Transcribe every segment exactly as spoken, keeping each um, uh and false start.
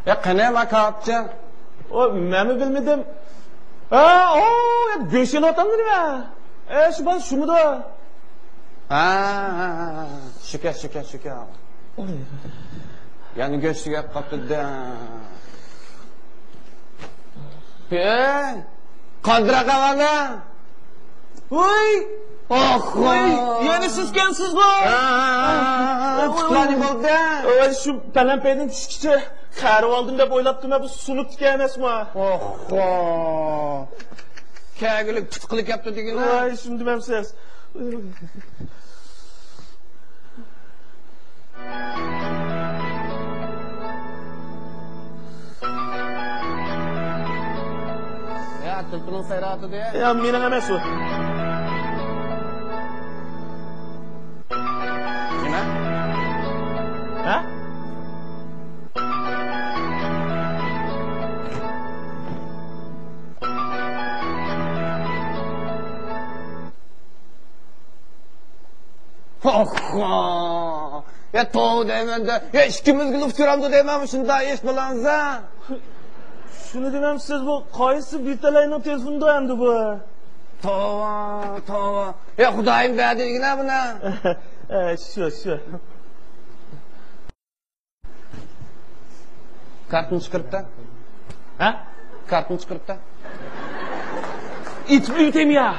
يا قېنى، ما كاۋاپچى؟ ئۇ، مەنمۇ بىلمىدىم. ھە، ئۇ، گۆش ئېلىۋاتامدۇ نېمە؟ ئە، شۇ بالا شۇمىدۇ؟ ھە، ھە، ھە، ھە. شۇكە، شۇكە، شۇكە. يەنە گۆش تۈگەپ قاپتۇ-دە. ھەي، قاندىراق ئەۋەلە. ۋاي! ئاخ! ۋاي! يەنە سىزكەنسىزغۇ؟ ھە، ۋاي، ۋاي، پۇتلارنى ۋاي. بولدى. ۋاي، شۇ پەلەمپەيدىن چۈشكىچە قېرىۋالدىم دەپ ئويلاپتىمەن، بۇ سۇنۇپتىكەن ئەمەسمۇ؟ ئوخخو! كەگۈلۈك تۇتقىلى كەپتۇ دېگىنە. ۋاي، شۇنى دېمەمسىز. يا، تېلېفونۇڭ سايراۋاتىدۇ. يا، مېنىڭ ئەمەس ئۇ. نېمە؟ ھە؟ ئاخا! يا توۋا دەيمەن-دە، يا ئىككىمىزگىلا ئۇچرامدۇ دەيمەن، شۇنداق ئىش بولامسا؟ شۇنى دېمەمسىز، بۇ قايسى بىر تەلەينىڭ تېلېفونىدا ئەمدى بۇ؟ توۋا، توۋا. يا خۇدايىم بەردى دېگىنە بۇنى. ئە، شۇ، شۇ. كارتىنى چىقىرىپ تا. ھە؟ كارتىنى چىقىرىپ تا. ئېيتىپ ئۆتەيمۇ يا؟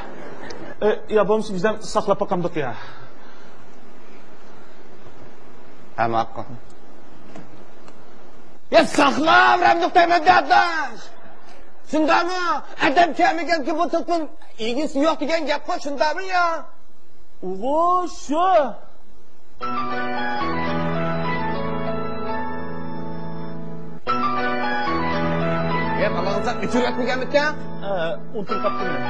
ئە، يا بولمىسا بىزدىن ساقلاپ باقامدۇق يا؟ ھە، ماقۇل. يا ساقلاپ رەمدۇق دەيمەن-دە، ئاداش. شۇنداقمۇ؟ ئادەم كەلمىگەنكى بۇ توپنىڭ ئىگىسى يوق دېگەن گەپقۇ، شۇنداقمۇ يا؟ ئۇغۇ شۇ. يا بالاڭ، سەن ئۆچۈرۈۋەتمىگەنمىكەن؟ ھە، ئۇنتۇپ قاپتىمەن.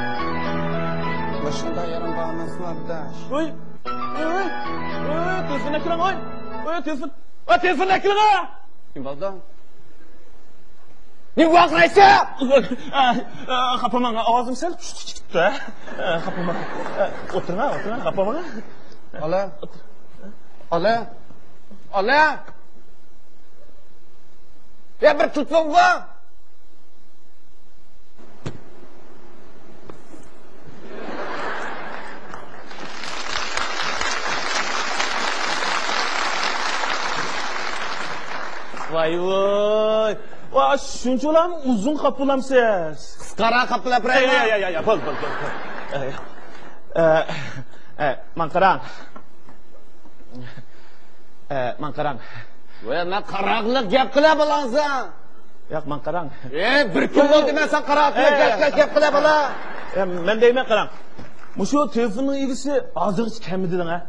ماشىنىدا يېرىڭ بار ئەمەسمۇ، ئابداش؟ ۋوي، ۋوي، ۋوي، ۋوي، تېلېفون ئەكىلىڭ، ۋوي. ۋوي، تېلېفون، ۋوي، تېلېفون ئەكىلىڭ! نېمە بولدۇڭ؟ نېمە ۋارقىرايسەن؟ ئا، ئا، خاپا بولماڭ، ئاۋازىم سەل چۈشۈپ كېتىپتۇ، ھە؟ ئا، خاپا بولماڭ. ئا، ئولتۇرۇڭ، ئولتۇرۇڭ، خاپا بولماڭ. ئالە. ئالە. ئالە. يا بىر تۇتۇڭغۇ. ۋاي ۋاي. ۋا، شۇنچىۋالامۇ ئۇزۇن خاپىلامسىز؟ قىسقىراق خاپىلاپ بېرەيمۇ؟ يا، يا، يا، يا، بول، بول، بول، بول. ئە، ئە، ئە، ماڭا قاراڭ. ئە، ماڭا قاراڭ. ۋە مەن قاراقلىق گەپ قىلە بولامسەن؟ ياق، ماڭا قاراڭ. ئە، بىر كۈن بولدى مەن ساڭا قاراقلىق ئە، گەپ، گەپ، گەپ قىلە بالا. ئە، مەن دەيمەن، قاراڭ. مۇشۇ تېلېفوننىڭ ئىگىسى ھازىرغىچە كەلمىدى دەڭ، ھە؟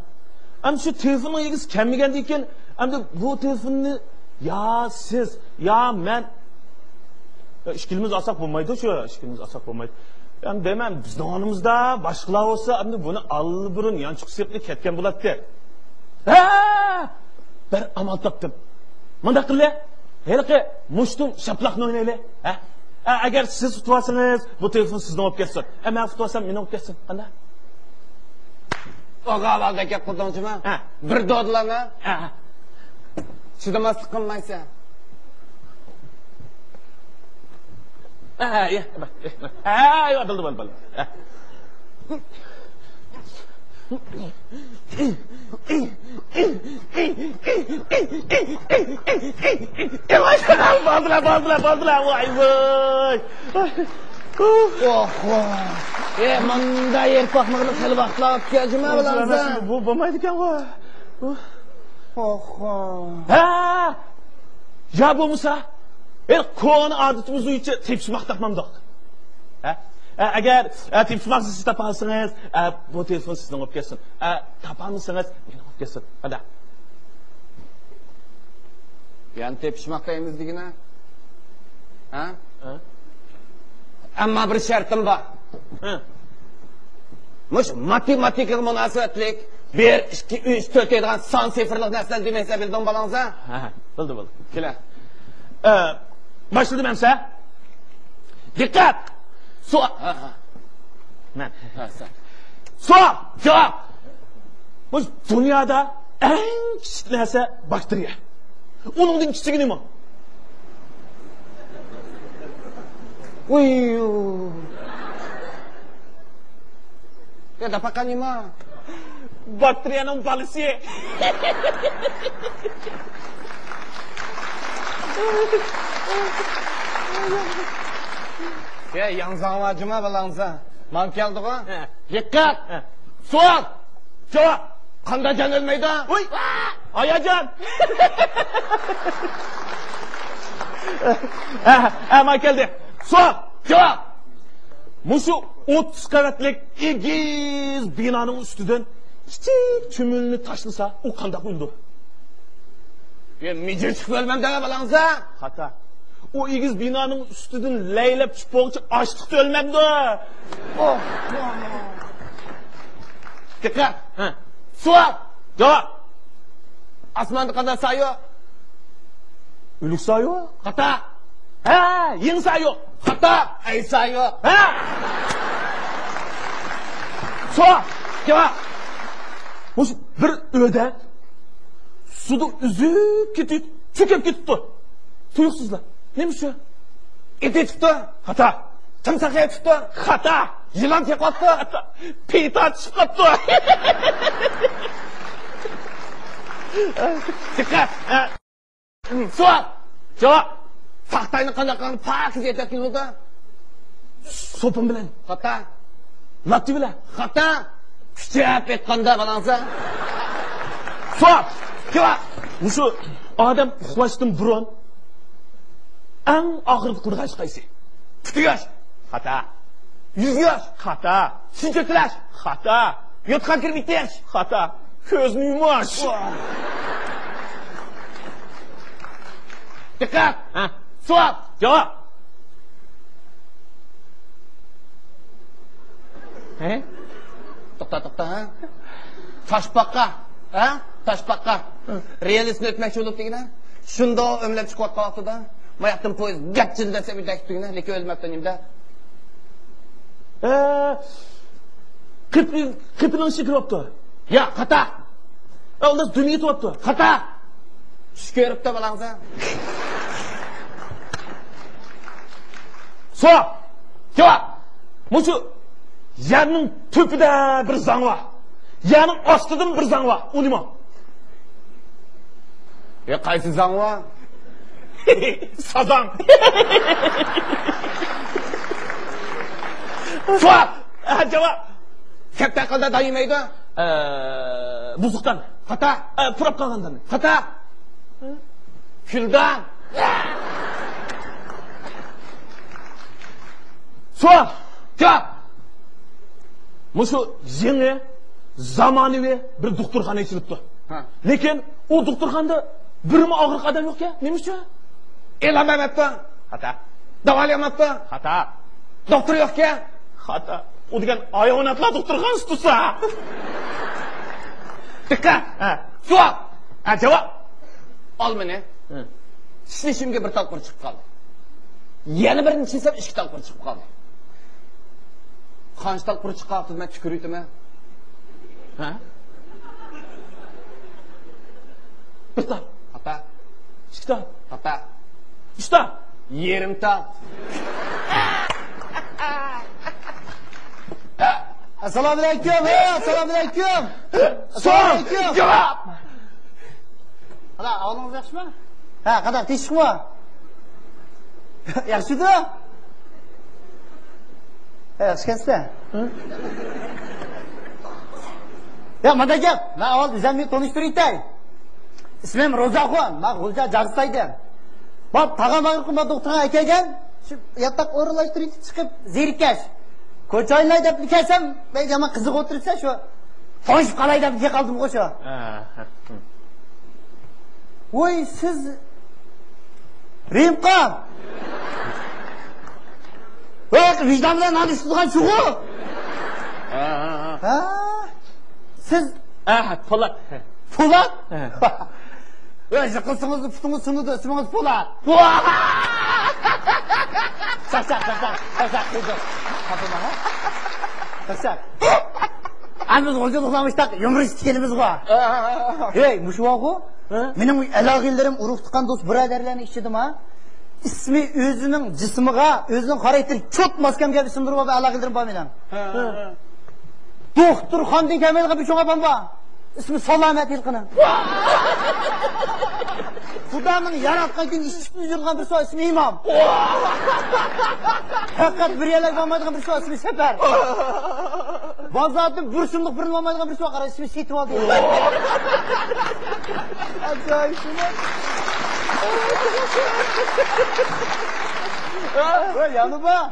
ئەمدى شۇ تېلېفوننىڭ ئىگىسى كەلمىگەندىن كېيىن، ئەمدى بۇ تېلېفوننى يا سىز، يا مەن، يا ئىككىلىمىز ئالساق بولمايدۇ، شۇ ئىككىلىمىز ئالساق بولمايدۇ. ئەمدى دەيمەن، بىزنىڭ ئورنىمىزدا باشقىلار بولسا، ئەمدى بۇنى ئاللىبۇرۇن يانچۇق سىيىقلىق كەتكەن بولاتتى. ھە! بىر ئامال تاپتىم. مۇنداق قىللى، ھېلىقى مۇشتۇم شاپىلاقنى ئوينايلى. ھە؟ ئە، ئەگەر سىز ئۇتۇۋالسىڭىز، بۇ تېلېفون سىزنىڭ بولۇپ كەتسۇن. ئە، مەن ئۇتۇۋالسام، مېنىڭ بولۇپ كەتسۇن. قانداق؟ ئوغا ئاۋازدا گەپ قىلدىڭ جۇما. ھە. بىر دودىلارنى. ھە. چىدىماسلىق قىلمايسەن. ھە، ھە، ھە، ھە، بولدى، بولدى، بولدى. ھە. باردىلا، باردىلا، باردىلا، ۋاي، ۋاي. ئوھو. ئە، مانداق يەر پاخمىغىلى خېلى ۋاقىتلار بولۇپتۇ، جۇما بىلەن. بۇ بولمايدىكەنغۇ. ئوھو. ھە! يا بولمىسا، ئە، كونا ئادىتىمىز بويىچە تېپىشماق تاپمامدۇق؟ ھە؟ ئە، ئەگەر، ئە، تېپىشماق سىز تاپالسىڭىز، ئە، بۇ تېلېفون سىزنىڭ بولۇپ كەتسۇن. ئە، تاپالمىسىڭىز، مېنىڭ بولۇپ كەتسۇن. قانداق؟ يەنە تېپىشماق دەيمىز دېگىنە؟ ھە؟ ھە؟ ئەمما بىر شەرتىم بار. ھە. مۇشۇ ماتېماتىكىغا مۇناسىۋەتلىك بىر، ئىككى، ئۈچ، تۆت دەيدىغان سان سىفىرلىق نەرسىلەرنى دېمەيسەن، بىلدىڭ بالامزا؟ ھە، ھە، بىلدىم، بىلدىم. كېلە. ئە، باشلىدىم ئەمسە. دىققەت! سوئال. ھە، ھە. مەن. ھە، سەن. سوئال! جاۋاب! بۇ دۇنيادا ئەڭ كىچىك نەرسە باكتېرىيە. ئۇنىڭدىن كىچىكى نېمە؟ ئۇي. يا داپاقا نېمە؟ باكتېرىيەنىڭ بالىسى. يا ياڭزاڭ ۋاجىما بالاڭزا. ماڭا كەلدىغۇ. ھە. دىققەت! ھە. سوئال! جاۋاب! قانداق جان ئۆلمەيدۇ؟ ۋۇي! ھاياجان! ھە، ھە، مانا كەلدى. سوئال! جاۋاب! مۇشۇ ئوتتۇز قەۋەتلىك ئېگىز بىنانىڭ ئۈستىدىن كىچىك چۈمۈلىنى تاشلىسا، ئۇ قانداق ئۆلىدۇ؟ يا مىجىرچىق ئۆلمەمدۇ بالاڭزا؟ خاتا. ئۇ ئېگىز بىنانىڭ ئۈستىدىن لەيلەپ چۈشۈپ بولغۇچە ئاچلىقتا ئۆلمەمدۇ؟ ئوھ. دىققەت! ھە. سوئال! جاۋاب! ئاسماندا قانداق سايە يوق؟ ئۆلۈك سايە يوق. خاتا. ھە، يېڭى سايە يوق. خاتا. ئەي سايە يوق. ھە. سوئال! جاۋاب! مۇشۇ بىر ئۆدە سۇدا ئۈزۈپ كېتىپ، چۆكۈپ كېتىپتۇ. تۇيۇقسىزلا. نېمە شۇ؟ ئىت ئېتىپتۇ. خاتا. تىمساھ ئېتىپتۇ. خاتا. يىلان تېقىۋاپتۇ. خاتا. پىتا چىقىپ قاپتۇ. دىققەت. سوئال. جاۋاب. تاختاينى قانداق قىلغان پاكىز ئېتەتتىڭىزدا؟ سوپۇن بىلەن. خاتا. لاتتى بىلەن. خاتا. كۈچەپ ئېيتقاندا بالاڭزا. سوئال. جاۋاب. مۇشۇ ئادەم ئۇخلاشتىن بۇرۇن ئەڭ ئاغرىپ قۇرغايسى قايسى؟ پۇت يۇيۇش. خاتا. يۈز يۇيۇش. خاتا. چىن چۆتۈلەش. خاتا. يوتقان كىرمىتىش. خاتا. كۆزنى يۇمۇش. دىققەت! ھە. سوئال! جاۋاب! ھە؟ توختا، توختا، ھە؟ تاشپاقا، ھە؟ تاشپاقا. ھە. رېلىسنى ئۆتمەكچى بولۇپ دېگىنە. شۇنداق ئۆمىلەپ چىقىۋاتقان ۋاقتىدا، ماياقتىن پويىز گەپچىل دەپ سەبىي دەكتىگىنە، لېكىن ئۆلمەپتۇ نېمىدە؟ ئە، قېپى، قېپىنىڭ ئىچىگە كىرىۋاپتۇ. يا، خاتا. ئە، ئۇنداق دۈم يېتىۋاپتۇ. خاتا. چۈش كۆرۈپتۇ بالاڭزا. سوئال. جاۋاب. مۇشۇ يەرنىڭ تۆپىدە بىر زاڭ بار. يەرنىڭ ئاستىدىمۇ بىر زاڭ بار. ئۇ نېمە؟ يا، قايسى زاڭ بار؟ سازاڭ. سوئال. ھە، جاۋاب. كەپتەر قىلدا دان يېمەيدۇ. ئە، بۇزۇقدان. خاتا. ئە، پۇراپ قالغان دان. خاتا. كۈلدان. سوئال. جاۋاب. مۇشۇ يېڭى زامانىۋى بىر دوختۇرخانا ئېچىلىپتۇ. ھە. لېكىن ئۇ دوختۇرخانىدا بىرمۇ ئاغرىق ئادەم يوقكەن. نېمە ئۈچۈن؟ ئېلان بەرمەپتۇ. خاتا. داۋالىيالماپتۇ. خاتا. دوختۇر يوقكەن. خاتا. ئۇ دېگەن ھايۋاناتلار دوختۇرخانىسى تۇرسا. دىققەت. ھە. سوئال. ھە، جاۋاب. ئالمىنى. ھە. چىشلىشىمگە بىر تال قۇر چىقىپ قالدى. يەنە بىرنى چىشلىسەم ئىككى تال قۇر چىقىپ قالدى. قانچە تال قۇر چىققان ۋاقتىدا مەن تۈكۈرۈۋېتىمەن؟ ھە؟ بىر تال. خاتا. ئىككى تال. خاتا. ئۈچ تال. يېرىم تال. ئەسسالامۇئەلەيكۇم، ھە، ئەسسالامۇئەلەيكۇم. سوئال. ئەسسالامۇئەلەيكۇم. جاۋاب. ھالا، ئەھۋالىڭىز ياخشىمۇ؟ ھە، قانداق، تىنچلىقمۇ؟ ياخشىدۇ. ھە، ياخشى ئىكەنسىلەر. يا، مانداق گەپ. مەن ئاۋۋال ئۆزۈمنى تونۇشتۇرۇۋېتەي. ئىسمىم روزاخۇن. مەن غۇلجا جاغىستايدىن. باب، تاغام ئاغرىقىم بار دوختۇرغا ئەكەلگەن. شۇ ياتاق ئورۇنلاشتۇرۇۋېتىپ چىقىپ زېرىككەچ، كوچا ئويناي دەپلا كەلسەم، بەك يامان قىزىق ئولتۇرۇپسەن شۇ. تونۇشۇپ قالاي دەپ كېلىپ قالدىمغۇ شۇ. ھە، ھە. ۋوي، سىز رېمقا. ۋاي، ۋىجدان بىلەن نان ئىشلىتىدىغان شۇغۇ. ھە؟ سىز؟ ھە، پولات. پولات؟ ھە. ۋە، يىقىلسىڭىز پۇتىڭىز سۇنىدۇ، ئىسمىڭىز پولات. چاقچاق، چاقچاق، چاقچاق قىلدى. چاقچاق. ئەمدى بىز غۇلجىلىقلار مۇشتاق يۇمۇرىستىك ئىكەنمىزغۇ. ھەي، مۇشۇ بارغۇ. ھە؟ مېنىڭ ئالاقىلىرىم، ئۇرۇق-تۇغقان، دوست-بۇرادەرلەرنىڭ ئىچىدىمۇ ئىسمى ئۆزىنىڭ جىسمىغا، ئۆزىنىڭ خاراكتېرىگە چوت ماس كەلگەن ئىسىملىرى بار ئالاقىلىرىم بار مېنىڭ. ھە، ھە، ھە. دوختۇرخانىدىن كەلمەيدىغان بىر چوڭ ئاپام بار. ئىسمى سالامەت ھېلىقىنىڭ. خۇدانىڭ ياراتقان كۈنى ئىشىكنى ئۈزۈلگەن بىرسى بار، ئىسمى ئىمام. پەقەت بىر يەرلەرگە بارمايدىغان بىرسى بار، ئىسمى سەپەر. بازاردىن بىر سۇملۇق بىرنى ئالمايدىغان بىرسى بار، قارا، ئىسمى سېتىۋالدى. ئاجايىپ شۇ. ۋاي، يەنە بار.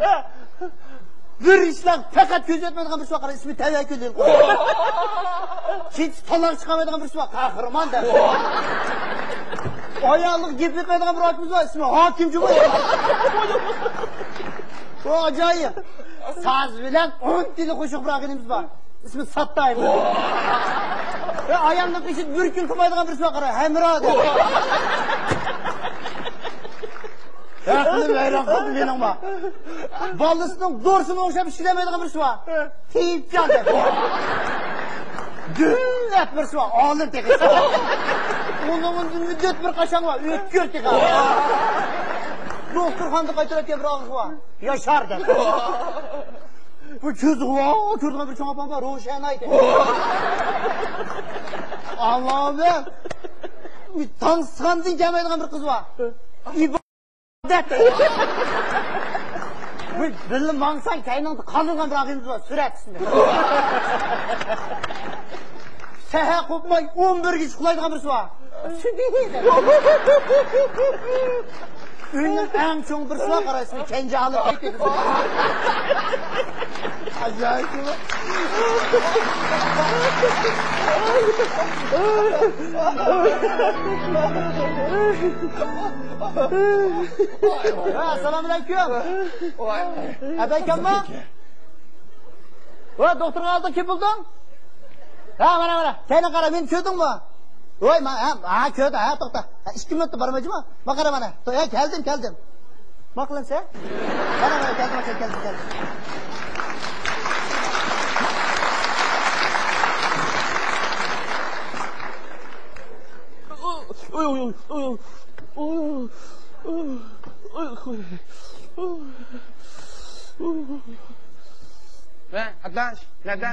بىر ئىشلار پەقەت كۆزى يەتمەيدىغان بىرسى بار، قارا، ئىسمى تەۋەككۈل. كېچە تالاغا چىقالمايدىغان بىرسى بار، قەھرىمان دەپ. ئايالىغا گەپ ئېيتمەيدىغان بىر ئاكىمىز بار، ئىسمى ھاكىم جۇمۇ. بۇ ئاجايىپ. ساز بىلەن ئون تىلى قوشۇق بىر ئاكىمىز بار. ئىسمى ساتتايىم. ۋە ئايالنىڭ قېشىدا بىر كۈن تۇرمايدىغان بىرسى بار، قارا، ھەمراھ دەپ. ھەقنى ۋەيران قىلدى مېنىڭمۇ. بالىسىنىڭ دورىسىنى ئوڭشاپ ئىشلەيدىغان بىرسى بار. تېيىپجان دەپ. دۈللەت بىرسى بار، ئالىم تېخى. ئۇنىڭ مۇددەت بىر قاچان بار، ئۆتكۈر تېخى. دوختۇرخانىدا قايتۇرۇۋەتكەن بىر ئاغرىقى بار، ياشار دەپ. بۇ كۆزى غۇۋا كۆرىدىغان بىر چوڭ ئاپام بار، روشەن ئايتى. ئاللاھۇ ئەكبەر. تانسىخانىدىن كەلمەيدىغان بىر قىز بار. ئىبادەت. بىر بىللە ماڭساڭ، كەينىڭدە قالىدىغان بىر ئاغىنىمىز بار، سۈرەت ئىسمى. سەھەر قوپماي ئون بىرگىچە ئۇخلايدىغان بىرسى بار. سۈبھى دەپ. ئۆينىڭ ئەڭ چوڭ بىرسى بار، قارا، ئىسمى كەنجى ئالىپ كېتىدۇ. ئاجايىپ. ۋە، ئەسسالامۇئەلەيكۇم. ۋە، ئەبەكەمما؟ ۋە، دوختۇرنىڭ ئالدىغا كىم بولدۇڭ؟ ھە، مانا، مانا. كەينىڭ قارا، مېنى كۆردۈڭمۇ؟ ۋاي، ما، ھە، ھە، كۆردۈم، ھە، توختا. ھە، ئىككى مىنۇتتا بارمايچۇما؟ ما قارا، مانا. ھە، كەلدىم، كەلدىم. ما قىلىمسەن؟ مانا، مانا، كەلدىم، كەلدىم، كەلدىم. ۋە، ئاتلاش، نەدە؟